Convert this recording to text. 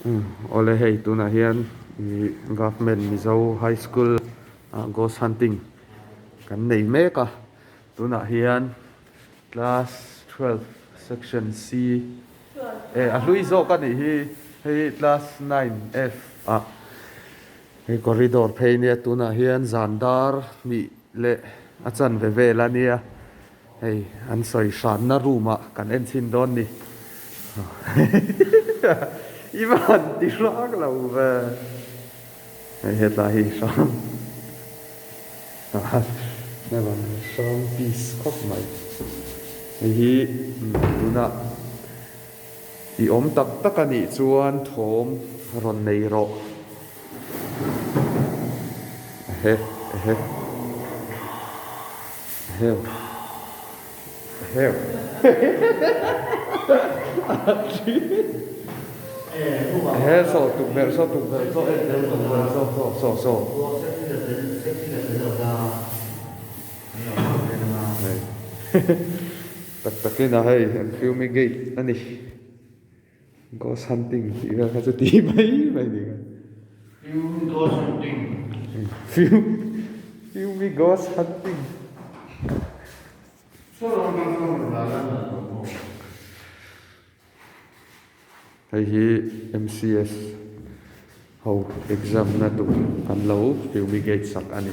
Awle hei tunah hian ih government Mizo high school ah ghost hunting kan nei mek a tunah hian class 12 section C eh a hlui zawk a nih hi hei class 9 F ah hei corridor phei nia tunah hian zan dar hnih leh a chanve vel a nia. Hei an sawi hranna room ah kan en chhin dawn ni. I va han ti hrang lo ve. Hei hetlai hi hrang hrang piece khawp mai. Hei hi tunah i awm tak tak a nih chuan thawm rawn nei rawh. Ehe ehe. Heuh heuh he saw tukverh saw tukverh saw en tel tukverh saw saw saw saw tak takin a hei an fumigate a ni. Ghost hunting tih vel kha chu ti mai mai ni kha. Few ghost hunting. Few few mi ghost hunting. Hei hi MCS ho exam na tur an lo fumigate sak a ni.